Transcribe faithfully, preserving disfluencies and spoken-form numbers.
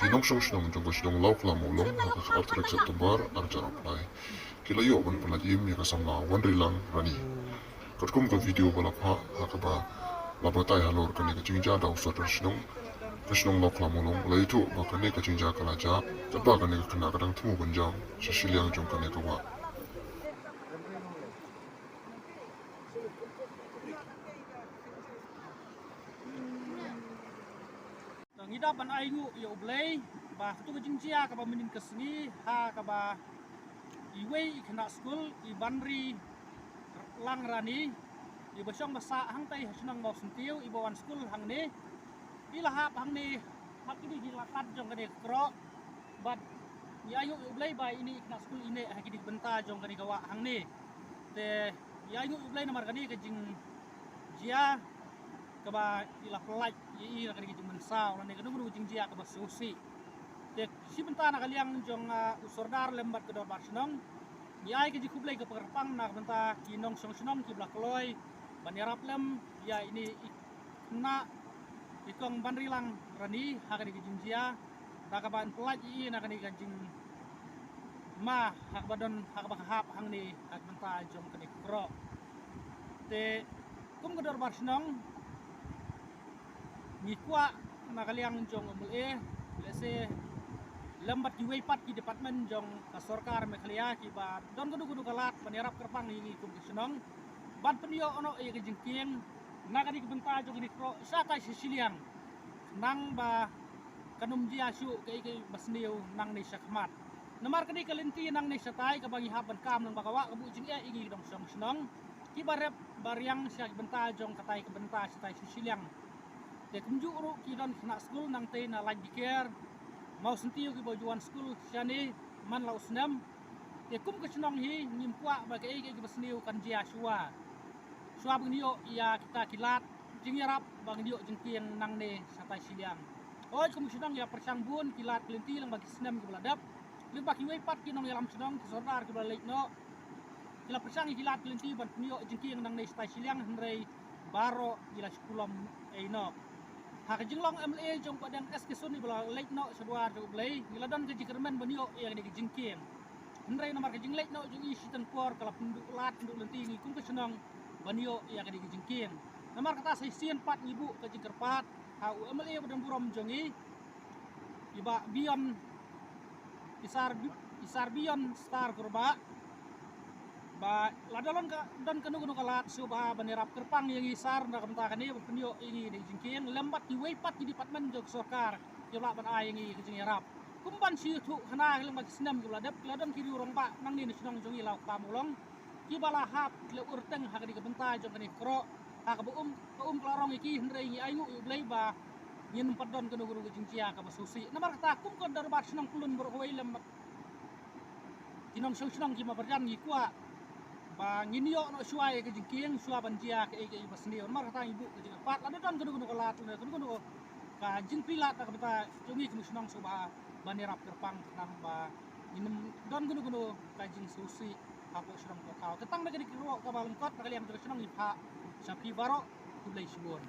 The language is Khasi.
Nongshong shnong jong ka shnong Lawkhla Mawlong ha ka khatar tarik September arhajar arphew lai ki la ïoh ban pyllait im ïa ka samla Wanrilang Rani. Katkum ka video ba la phah ha kaba la batai halor kane ka jingjia da u sordar shnong ka shnong Lawkhla Mawlong, la ïathuh ba kane ka jingjia ka la jia katba kane ka khynnah ka dang thmu ban jam sha shiliang jong kane ka wah. Ngi da ban ainguh ïa U Blei ba katu ka jingjia kaba mynnin ka sngi ha kaba iwei i khynnah skul i Banri Lang Rani, i ba shong ba sah hangtai ha shnong Mawsyntiu, i ba wan skul hangne, i la hap hangne ha kine ki lad jong kane ka kro. Bad ngi ainguh ïa U Blei ba ine i khynnah skul i neh ha kine ki bynta jong kane ka wah hangne. Te ngi ainguh ïa U Blei namar kane ka jingjia kaba i la pyllait ïa i na kane ka jingmynsaw lane kano kano ka jingjia kaba sngewsih. Te shi bynta na ka liang jong, ah, u sordar lem bad ka dorbar shnong, ngi ai ka jingkhublei kaba kyrpang na ka bynta ki nongshong shnong kiba la kloi ban ïarap lem ïa ine i khynnah i kong Banrilang Rani ha kane ka jingjia da kaba yn pyllait ïa i na kane ka jingma ha kaba don ha kaba ka hap hangne ha ka bynta jong kane ka kro. Te kum ka dorbar shnong ngi kwah na ka liang jong u M L A, lehse lem bad kiwei pat ki department jong ka sorkar Meghalaya kiba don kano kano ka lad ban ïarap kyrpang ïa ngi kum ka shnong ban pynïoh noh ïa ka jingkieng na kane ka bynta jong kane ka kro shatai sha shiliang, nang ba kan ym jia shuh kaei kaei ba sniew nangne shakhmat. Namar kane ka lynti nangne shatai kaba ngi hap ban kam lang ba ka wah ka buh jingeh ïa ngi ki nongshong shnong kiba rep ba riang sha ki bynta jong katai ka bynta shatai sha shiliang. Te kumjuh ruh ki don khynnah skul nangtei na Laitkdiker, Mawsyntiu kiba ju wan skul shane man la u snem. Te kum ka shnong hi ngim kwah ba kaei kaei kaba sniew kan jia shuwa. Shuwa ba ngin ïoh ïa kita ki lad jingïarap ba ngin ïoh jingkieng nangne shatai shiliang. Hooid kum ka shnong ngi la pyrshang bun ki lad ki lynti lyngba ki snem kiba la dep, lyngba kiwei pat ki nongïalam shnong ki sordar kiba la leit noh. Ki la pyrshang ïa ki lad ki lynti ban pynïoh jingkieng nangne shatai shiliang hynrei baroh ki la shu pulom ei noh. Ha ka jinglong M L A jong Bahdeng S K Syiem iba la leit noh sha duwar jong U Blei ngi la don ka jingkyrmen ban ïoh ïa kane ka jingkieng. Hynrei namar ka jingleit noh jong i shiteng por ka la pynduh lad pynduh lynti ïa ngi kum ka shnong ban ïoh ïa kane ka jingkieng. Namar kata sa shisien pat ngi buh ka jingkyrpad ha u M L A ba don burom jong ngi, i Bah Bion, i Sar Bi-, i Sar Bion Star Kurbah, ba lada don ka, don kano kano ka lad shuwa ban ïarap kyrpang ïa ngi Sar na ka bynta kane ban pynïoh ïa ngi kane ka jingkieng lem bad kiwei pat ki department jong ka sorkar kiba lah ban ai ïa ngi ka jingïarap. Kum ban shu ïathuh khana lyngba ki snem kiba la dep ki la don ki riew rangbah nangne na shnong jong ngi Lawkhla Mawlong kiba la hap ki la urteng ha kane ka bynta jong kane ka kro ha kaba um, ka um ka la rong ïa ki hynrei ngi ainguh ïa U Blei ba ngin ym pat don kano kano ka jingjia kaba sngewsih. Namar kata kum ka dorbar shnong Pyllun baroh kawei lem bad ki nongshong shnong ki marjan ngi kwah ba ngin ïoh noh shuwa ïa ka jingkieng shuwa ban jia kaei kaei ba sniew. Namar kata ngi buh ka jingkyrpad lada don kano kano ka lad lane kano kano ka jingpyllait na ka bynta jong ngi kum ka shnong shuwa ban ïarap kyrpang khnang ba ngin ym don kano kano ka jingsngewsih hapoh shnong hapoh thaw. Te tang da kane ka ruh kaba lyngkot na ka liang jong ka shnong ngi phah sha phi baroh. Khublei shibun.